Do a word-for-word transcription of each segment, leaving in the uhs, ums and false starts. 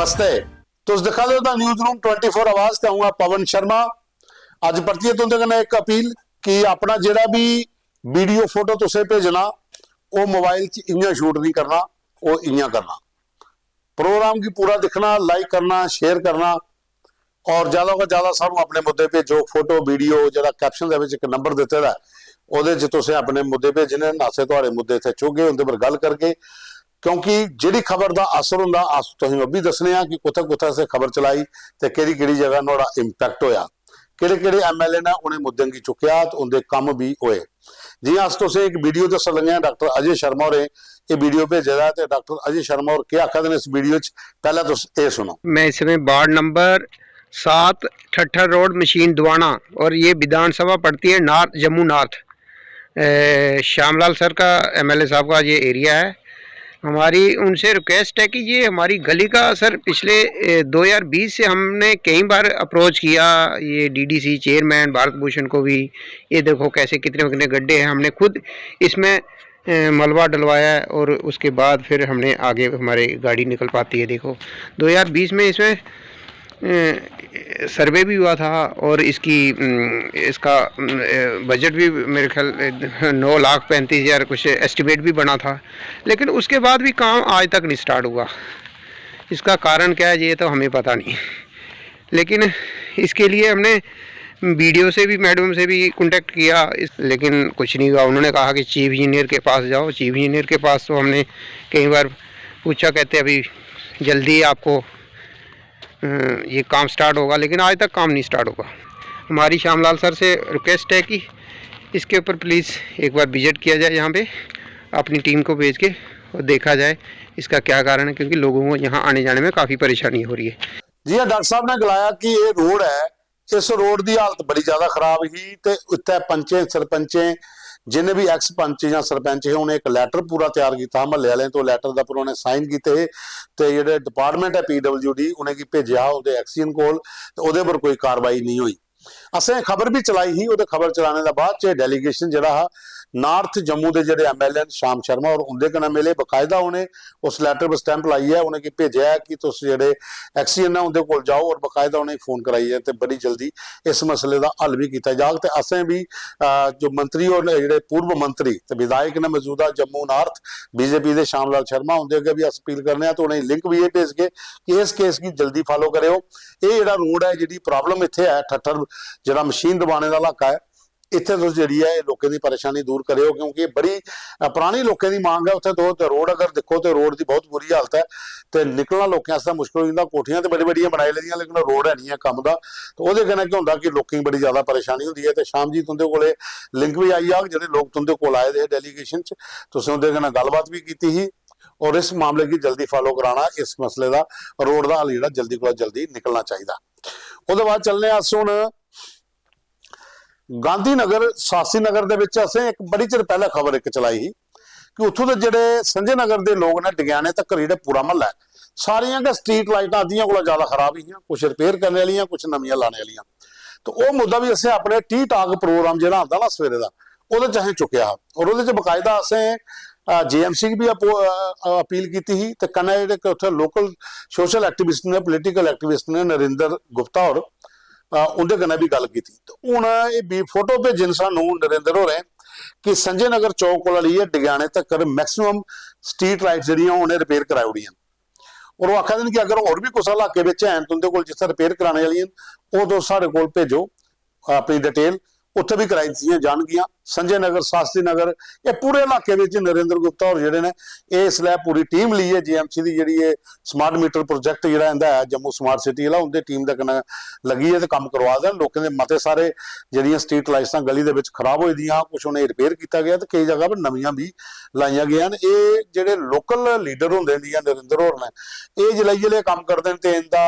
नमस्ते। तुस दिक्खा दे ओ the news room twenty four आवाज ते अ'ऊं आं पवन शर्मा। अज्ज परतियै तुं'दे कन्नै इक अपील कि अपना जेह्ड़ा बी वीडियो फोटो तुसें भेजना, ओह् मोबाइल च इ'यां शूट निं करना, ओह् इ'यां करना। प्रोग्राम गी पूरा दिक्खना, लाइक करना, शेयर करना और ज्यादा कोला ज्यादा सानू अपने मुद्दे भेजो, फोटो, वीडियो, जेह्ड़ा कैप्शन दे बिच इक नंबर दित्ते दा ऐ, ओह्दे च तुसें अपने मुद्दे भेजने न, असें थुआढ़े मुद्दे इत्थै चुकगे, उं'दे पर गल्ल करगे। क्योंकि जेह्ड़ी खबर दा असर होंदा, अस तुसें ओह् बी दस्सने आं कि कुत्थै कुत्थै असें खबर चलाई ते केह्ड़ी केह्ड़ी जगह नुहाड़ा इम्पैक्ट होएआ, केह्ड़े केह्ड़े एमएलए ने उ'नें मुद्दें गी चुक्केआ ते उं'दे कम्म बी होए। जि'यां अस तुसें इक वीडियो दस्सन लगे आं, डाक्टर अजय शर्मा होरें एह् वीडियो भेजे दा ऐ ते डाक्टर अजय शर्मा होर केह् आखा दे न इस वीडियो च, पैह्लें तुस एह् सुनो। मैं इस समय वार्ड नंबर सात ठट्ठर रोड मशीन दुआना और ये विधानसभा पड़ती है नॉर्थ, जम्मू नॉर्थ। ए, श्यामलाल सर का, एमएलए साहब का ये एरिया है। हमारी उनसे रिक्वेस्ट है कि ये हमारी गली का, सर, पिछले ए, दो हज़ार बीस से हमने कई बार अप्रोच किया ये डीडीसी चेयरमैन भारत भूषण को भी। ये देखो कैसे कितने कितने गड्ढे हैं, हमने खुद इसमें ए, मलबा डलवाया है और उसके बाद फिर हमने आगे हमारे गाड़ी निकल पाती है। देखो, दो हज़ार बीस में इसमें अ, सर्वे भी हुआ था और इसकी, उम, इसका, उम, अ, बजट भी मेरे ख्याल, अ, नौ लाख पैंतीस हज़ार कुछ एस्टिमेट भी बना था, लेकिन उसके बाद भी काम आज तक नहीं स्टार्ट हुआ। इसका कारण क्या है, ये तो हमें पता नहीं, लेकिन इसके लिए हमने बीडीओ से भी, मैडम से भी कॉन्टैक्ट किया, इस, लेकिन कुछ नहीं हुआ। उन्होंने कहा कि चीफ इंजीनियर के पास जाओ। चीफ इंजीनियर के पास तो हमने कई बार पूछा, कहते अभी जल्दी आपको अ, ये काम स्टार्ट होगा, लेकिन आज तक काम नहीं स्टार्ट हुआ। हमारी श्यामलाल सर से रिक्वेस्ट है कि इसके ऊपर प्लीज़ एक बार विजिट किया जाए यहाँ पे, अपनी टीम को भेज के, और देखा जाए इसका क्या कारण है, क्योंकि लोगों को यहाँ आने जाने में काफ़ी परेशानी हो रही है। जि'यां डाक्टर साहब ने गलाया कि एह् रोड ऐ, इस रोड दी हालत बड़ी ज्यादा खराब ही ते उत्थै पंचें, सरपंचें, जिन्ने बी एक्स पंच जां सरपंच हे, उ'नें इक लैटर पूरा त्यार कीता हा म्हल्ले आह्लें, ते ओह् लैटर दे उप्पर उ'नें साइन कीते हे ते जेह्ड़े डिपार्टमेंट ऐ पीडब्ल्यूडी, उ'नेंगी भेजेआ हा उं'दे एक्सईएन कोल, ते ओह्दे पर कोई कार्रवाई नेईं होई। असें खबर बी चलाई ही, ओह्दे खबर चलाने दे बाद च डेलीगेशन जेह्ड़ा हा, नार्थ जम्मू दे जेह्ड़े एमएलए न, श्याम शर्मा होर, उं'दे कन्नै मिले, बकायदा उ'नें उस लैटर पर स्टैंप लाइयै उ'नेंगी भेजेआ ऐ कि तुस जेह्ड़े एक्सईएन न, उं'दे कोल जाओ और बकायदा उ'नेंगी फोन कराइयै ते बड़ी जल्दी इस मसले दा हल बी कीता जाग। ते असें बी, अ, जो मंत्री होर न, जेह्ड़े पूर्व मंत्री ते विधायक न मौजूदा जम्मू नार्थ बीजेपी दे, श्याम लाल शर्मा, उं'दे अग्गें बी अस अपील करने आं ते उ'नेंगी लिंक बी एह् भेजगे कि इस केस गी जल्दी फालो करेओ। एह् जेह्ड़ा रोड ऐ, जेह्ड़ी प्रॉब्लम इत्थै ऐ, ठट्ठर जेह्ड़ा मशीन दबाने दा इलाका ऐ, इत्थै तुस जेह्ड़ी ऐ, एह् लोकें दी परेशानी दूर करेओ, क्योंकि एह् बड़ी, अ, परानी लोकें दी मंग ऐ। उत्थै तुस रोड अगर दिक्खो ते रोड दी बहुत बुरी हालत ऐ ते निकलना लोकें आस्तै मुश्कल होई जंदा। कोठियां ते बड़ी बड्डियां बनाई लेदियां, लेकिन रोड है निं ऐ कम्म दा। ते ओह्दे कन्नै केह् होंदा कि लोकें गी बड़ी ज्यादा परेशानी होंदी ऐ। ते श्याम जी, तुं'दे कोल एह् लिंक बी आई जाग, जेह्ड़े लोक तुं'दे कोल आए दे हे डेलीगेशन च, तुसें उं'दे कन्नै गल्लबात बी कीती ही। और इस मामले गी जल्दी फालो कराना, इस मसले दा, रोड दा हल जेह्ड़ा जल्दी कोला जल्दी निकलना चाहिदा। ओह्दे बाद चलने आं अस हून गांधीनगर, शास्त्री नगर दे बिच असें इक बड़ी चिर पैह्लें खबर इक चलाई ही कि उत्थूं दे जेह्ड़े संजय नगर दे लोक न, डगैने तक्कर जेह्ड़े पूरा म्हल्ला ऐ, सारियां गै स्ट्रीट लाइटां अद्धियां कोला ज्यादा खराब हियां, कुछ रिपेयर करने आह्लियां, कुछ नमियां लाने आह्लियां। ते ओह् मुद्दा बी असें अपने टी टाक प्रोग्राम जेह्ड़ा आंदा ना सवेरे दा, ओह्दे च असें चुक्केआ हा। और ओह्दे च बकायदा असें जेएमसी गी बी अपो-, अ, अपील कीती ही ते कन्नै जेह्ड़े कि उत्थै लोकल सोशल एक्टिविस्ट ने, पोलिटिकल एक्टिविस्ट ने, नरेंद्र गुप्ता होर, अ, उं'दे कन्नै बी गल्ल कीती। ते हून एह् बी फोटो भेजे न सानू नरेंद्र होरें कि संजय नगर चौक कोला लेइयै डगैने तक्कर मैक्सिमम स्ट्रीट लाइट जेह्ड़ियां उ'नें रिपेयर कराई ओड़ियां। और ओह् आखा दे न कि अगर होर बी कुसै इलाके बिच हैन तुं'दे कोल जित्थै रिपेयर कराने आह्लियां न, ओह् तुस साढ़े कोल भेजो अपनी डिटेल, उत्थै बी कराई दित्तियां जानगियां। संजय नगर, शास्त्री नगर, एह् पूरे इलाके बिच नरेंद्र गुप्ता होर जेह्ड़े न, एह् इसलै पूरी टीम लेइयै जेएमसी दी जेह्ड़ी एह् स्मार्ट मीटर प्रोजेक्ट जेह्ड़ा इं'दा ऐ जम्मू स्मार्ट सिटी आह्ला, उं'दे टीम दे कन्नै लग्गियै ते कम्म करवा दे न। लोकें दे मते सारे जेह्ड़ियां स्ट्रीट लाइट्सां गली दे बिच खराब होई दियां, कुछ उ'नेंगी रिपेयर कीता गेआ ते केई जगह पर नमियां बी लाइयां गेइयां न। एह् जेह्ड़े लोकल लीडर होंदे न जि'यां नरेंद्र होर न, एह् जिसलै इ'यै लेह् कम्म करदे न ते इं'दा,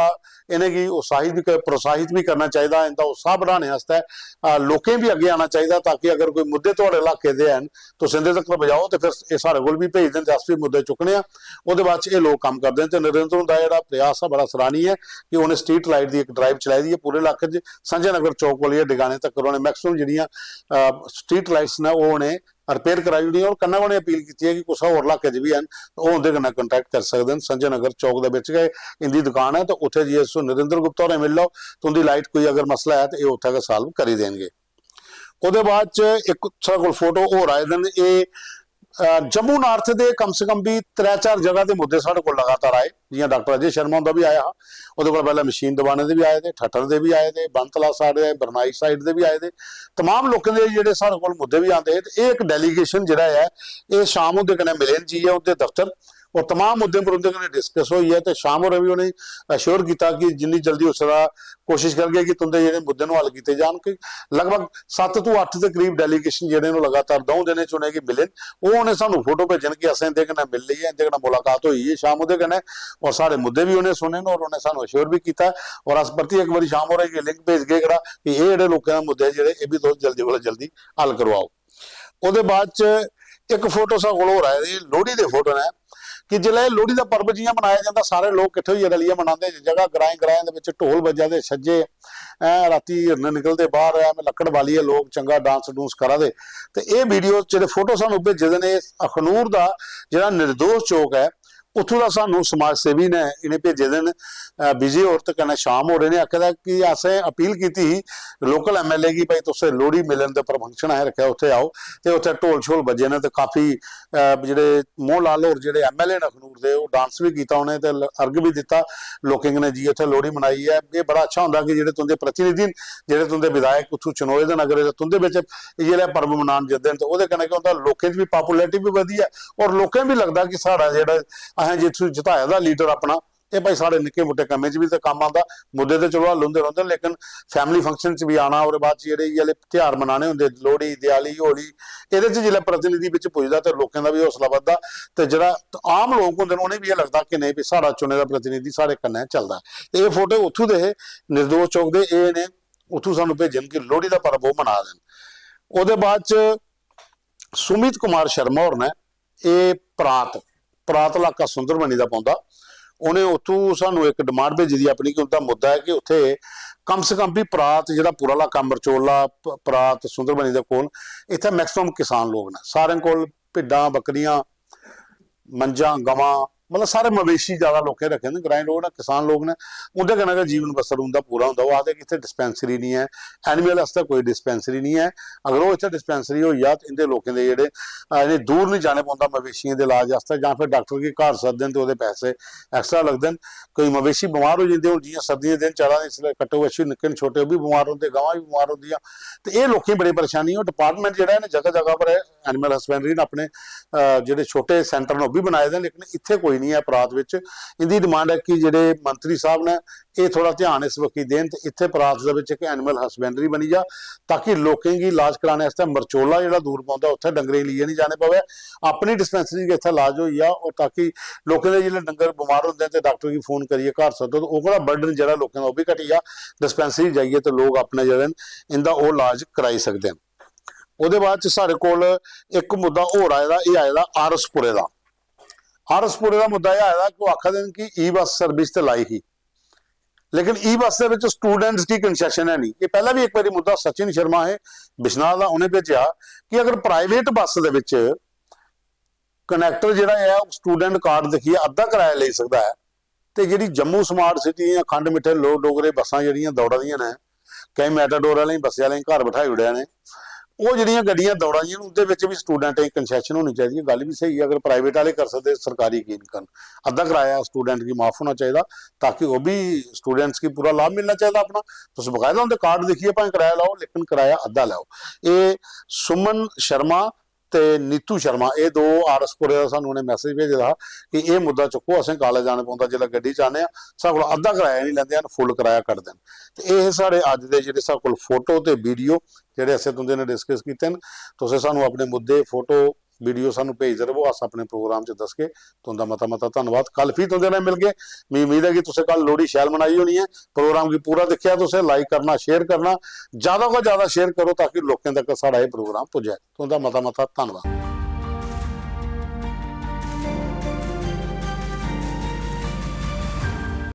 इ'नेंगी उत्साहित बी कर-, प्रोत्साहित बी करना चाहिदा, इं'दा उत्साह बढ़ाने आस्तै, अ, लोकें बी अग्गें आना चाहिदा, ताकि अगर कोई मुद्दे थुआढ़े इलाके दे हैन, तुस इं'दे तक्कर पजाओ ते फिर एह् साढ़े कोल बी भेजदे न ते अस बी मुद्दे चुक्कने आं। ओह्दे बाद च एह् लोक कम्म करदे न ते नरेंद्र हुंदा जेह्ड़ा प्रयास ऐ, बड़ा सराहनीय ऐ कि उ'नें स्ट्रीट लाइट दी इक ड्राइव चलाई दी ऐ पूरे इलाके च। संजय नगर चौक कोला लेइयै डगाने तक्कर उ'नें मैक्सिमम जेह्ड़ियां, अ, स्ट्रीट लाइट्स न, ओह् उ'नें रिपेयर कराई ओड़ी ऐ। और कन्नै उ'नें अपील कीती ऐ कि कुसै होर इलाके च बी हैन, ते ओह् उं'दे कन्नै कांटैक्ट करी सकदे न। संजय नगर चौक दे बिच गै इं'दी दुकान ऐ, ते उत्थै जाइयै तुस नरेंद्र गुप्ता होरें मिली लैओ, तुं'दी लाइट कोई अगर मसला ऐ ते एह् उत्थै गै साल्व करी देन गे। ओह्दे बाद च इक साढ़े कोल फोटो होर आए दे न। एह्, अ, जम्मू नार्थ दे कम से कम बी त्रै चार जगह दे मुद्दे साढ़े कोल लगातार आए, जि'यां डाक्टर अजय शर्मा हुंदा बी आया हा, ओह्दे कोला पैह्लें मशीन दबाने दे बी आए दे, ठट्टर दे बी आए दे, बन तलाऽ साइड दे, बरनाई साइड दे बी आए दे। तमाम लोकें दे जेह्ड़े साढ़े कोल मुद्दे बी आंदे हे, ते एह् इक डेलीगेशन जेह्ड़ा ऐ, एह् शाम हुंदे कन्नै मिले न, जाइयै उं'दे दफ्तर, और तमाम मुद्दें पर उं'दे कन्नै डिस्कस होई ऐ, ते शाम होरें बी उ'नेंगी अश्योर कीता कि जिन्नी जल्दी होई सकदा कोशिश करगे कि तुं'दे जेह्ड़े मुद्दे न, ओह् हल कीते जान। कि लगभग सत्त तू अट्ठ दे करीब डेलीगेशन जेह्ड़े न, ओह् लगातार द'ऊं दिनें च उ'नेंगी मिले न। ओह् उ'नें सानूं फोटो भेजन कि असें इं'दे कन्नै मिली लेई ऐ, इं'दे कन्नै मुलाकात होई ऐ शाम हुंदे कन्नै, और साढ़े मुद्दे बी उ'नें सुने न और उ'नें सानूं अश्योर बी कीता। और अस परतियै इक बारी शाम होरें गी लिंक भेजगे, जेह्ड़ा कि एह् जेह्ड़े लोकें दे मुद्दे जेह्ड़े, एह् बी तुस जल्दी कोला जल्दी हल करोआओ। ओह्दे बाद च इक फोटो साढ़े कोल होर आए दे, लोह्ड़ी दे फोटो न, कि जिसलै एह् लोह्ड़ी दा पर्व जि'यां मनाया जंदा, सारे लोक किट्ठे होइयै रलियै मनांदे, जगह ग्राएं ग्राएं दे बिच ढोल बज्जा दे, छज्जे, ऐं, रातीं हिरन निकलदे बाहर, ऐ लक्कड़ बालियै लोक चंगा डांस डूंस करा दे। ते एह् वीडियो, जेह्ड़े फोटो सानूं भेजे दे न, एह् अखनूर दा जेह्ड़ा निर्दोष चौक ऐ, उत्थूं दा सानूं समाज सेवी ने इ'नें भेजे दे न, अ, विजय होर ते कन्नै शाम होर। इ'नें आखे दा कि असें अपील कीती ही लोकल एमएलए गी, "भाई, तुस लोह्ड़ी मिलन दे उप्पर फंक्शन असें रक्खेआ, उत्थै आओ।" ते उत्थै ढोल शोल बज्जे न ते काफी, अ, जेह्ड़े मोहन लाल होर जेह्ड़े एमएलए न अखनूर दे, ओह् डांस बी कीता उ'नें ते ल-, अर्घ बी दित्ता लोकें कन्नै, जाइयै उत्थै लोह्ड़ी मनाई ऐ। एह् बड़ा अच्छा होंदा कि जेह्ड़े तुं'दे प्रतिनिधि न, जेह्ड़े तुं'दे विधायक उत्थूं चुनोए दे न, अगर तुं'दे बिच इ'यै लेहा पर्व मनान जंदे न, ते ओह्दे कन्नै केह् होंदा, लोकें च बी पॉपुलैरिटी बी बधी ऐ, और लोकें बी लगदा कि साढ़ा जेह्ड़ा असें जित्थूं जिताए दा लीडर अपना, एह् भाई साढ़े निक्के मुट्टे कम्में च बी ते कम्म आंदा। मुद्दे ते चलो हल होंदे रौंह्दे न, लेकिन फैमिली फंक्शन च बी आना, ओह्दे बाद च जेह्ड़े इ'यै आह्ले ध्यार मनाने होंदे, लोह्ड़ी, देआली, होली, एह्दे च जिसलै प्रतिनिधि बिच पुजदा ते लोकें दा बी हौसला बधदा, ते जेह्ड़ा आम लोक होंदे न, उ'नें बी एह् लगदा कि नेईं, भी साढ़ा चुने दा प्रतिनिधि साढ़े कन्नै चलदा ऐ। ते एह् फोटो उत्थूं दे हे, निर्दोष चौक दे, एह् इ'नें उत्थूं सानूं भेजे न कि लोह्ड़ी दा पर्व ओह् मना दे न। ओह्दे बाद च सुमित कुमार शर्मा होर ने, एह् परात, परात इलाका सुंदरबनी दा पौंदा, उ'नें उत्थूं सानूं इक डिमांड भेजी दी अपनी कि उं'दा मुद्दा ऐ कि उत्थै कम से कम बी परात, जेह्ड़ा पूरा इलाका मरचोला, प-, परात, सुंदरबनी दे कोल, इत्थै मैक्सिमम किसान लोक न, सारें कोल भिड्डां, बकरियां, मंजां, गवां, मतलब सारे मवेशी ज्यादा लोकें रक्खे दे, ग्राईं लोक न, किसान लोक न, उं'दे कन्नै गै जीवन बसर उं'दा पूरा होंदा। ओह् आखदे कि इत्थै डिस्पैंसरी निं ऐ, एनिमल आस्तै कोई डिस्पैंसरी निं ऐ। अगर ओह् इत्थै डिस्पैंसरी होई जा ते इं'दे लोकें दे जेह्ड़े, अ, इ'नें दूर निं जाने पौंदा मवेशियें दे इलाज आस्तै, जां फिर डाक्टर गी घर सद्दन ते ओह्दे पैसे एक्स्ट्रा लगदे न। कोई मवेशी बमार होई जंदे, हून जि'यां सर्दियें दे दिन चला दे, इसलै कट्टो बच्छू निक्के न, छोटे, ओह् बी बमार होंदे, गवां बी बमार होंदियां। ते एह् लोकें गी बड़ी परेशानी ऐ। ओह् डिपार्टमेंट जेह्ड़ा ऐ ना, जगह जगह पर एनिमल हस्बैंडरी ने अपने, अ, जेह्ड़े छोटे सेंटर न, ओह् बी बनाए दे न, लेकिन इत्थै कोई निं ऐ परात बिच। इं'दी डिमांड ऐ कि जेह्ड़े मंत्री साहब न, एह् थोह्ड़ा ध्यान इस बक्खी देन ते इत्थै परात दे बिच इक एनिमल हस्बैंडरी बनी जा, ताकि लोकें गी इलाज कराने आस्तै मरचोला जेह्ड़ा दूर पौंदा, उत्थै डंगरें गी लेइयै निं जाने पवै, अपनी डिस्पैंसरी गै इत्थै इलाज होई जा। और ताकि लोकें दे जिसलै डंगर बमार होंदे न ते डाक्टर गी फोन करियै घर सद्दो, ते ओह् कोला बर्डन जेह्ड़ा लोकें दा, ओह् बी घटी जा। डिस्पैंसरी जाइयै ते लोक अपने जेह्ड़े न, इं'दा ओह् इलाज कराई सकदे न। ओह्दे बाद च साढ़े कोल इक मुद्दा होर आए दा, एह् आए दा आरएसपुरे दा। आरएसपुरे दा मुद्दा एह् आए दा कि ओह् आखा दे न कि ई बस सर्विस ते लाई ही, लेकिन ई बस दे बिच स्टूडेंट्स गी कंसेशन है नहीं। एह् पैह्लें बी इक बारी मुद्दा सचिन शर्मा हे बिश्नाह दा, उ'नें भेजेआ कि अगर प्राइवेट बस दे बिच कंडक्टर जेह्ड़ा ऐ, ओह् स्टूडेंट कार्ड दिक्खियै अद्धा कराया लेई सकदा ऐ, ते जेह्ड़ी जम्मू स्मार्ट सिटी जां खंड मिट्ठे लोक डोगरे बस्सां जेह्ड़ियां दौड़ा दियां न, केईं मेटाडोर आह्लें, बस्सें आह्लें गी घर बठाई ओड़ेआ इ'नें, ओह् जेह्ड़ियां गड्डियां दौड़ा दियां न, उं'दे बिच बी स्टूडेंटें गी कंसेशन होनी चाहिदी। एह् गल्ल बी स्हेई ऐ, अगर प्राइवेट आह्ले करी सकदे, सरकारी की निं करन? अद्धा कराया स्टूडेंट गी माफ होना चाहिदा, ताकि ओह् बी, स्टूडेंट्स गी पूरा लाभ मिलना चाहिदा अपना। तुस बकायदा उं'दे कार्ड दिक्खियै भाएं कराया लैओ, लेकिन कराया अद्धा लैओ। एह् सुमन शर्मा ते नीतू शर्मा, एह् दो आरएसपुरे दा सानूं उ'नें मैसेज भेजे दा हा कि एह् मुद्दा चुक्को, असें कालेज जाना पौंदा, जिसलै गड्डी च आने आं, साढ़े कोला अद्धा कराया निं लैंदे हैन, फुल कराया कटदे न। ते एह् हे साढ़े अज्ज दे जेह्ड़े साढ़े कोल फोटो ते वीडियो, जेह्ड़े असें तुं'दे नै डिस्कस कीते न। तुसें सानूं अपने मुद्दे, फोटो, वीडियो सानूं भेजदे र'वो, अस अपने प्रोग्राम च दसगे। तुं'दा मता मता धन्नवाद। कल फ्ही तुं'दे नै मिलगे। मी उम्मीद ऐ कि तुसें कल लोह्ड़ी शैल मनाई होनी ऐ। प्रोग्राम गी पूरा दिक्खेआ तुसें, लाइक करना, शेयर करना, जैदा कोला जैदा शेयर करो, ताकि लोकें तक साढ़ा एह् प्रोग्राम पुज्जै। तुं'दा मता मता धन्नवाद।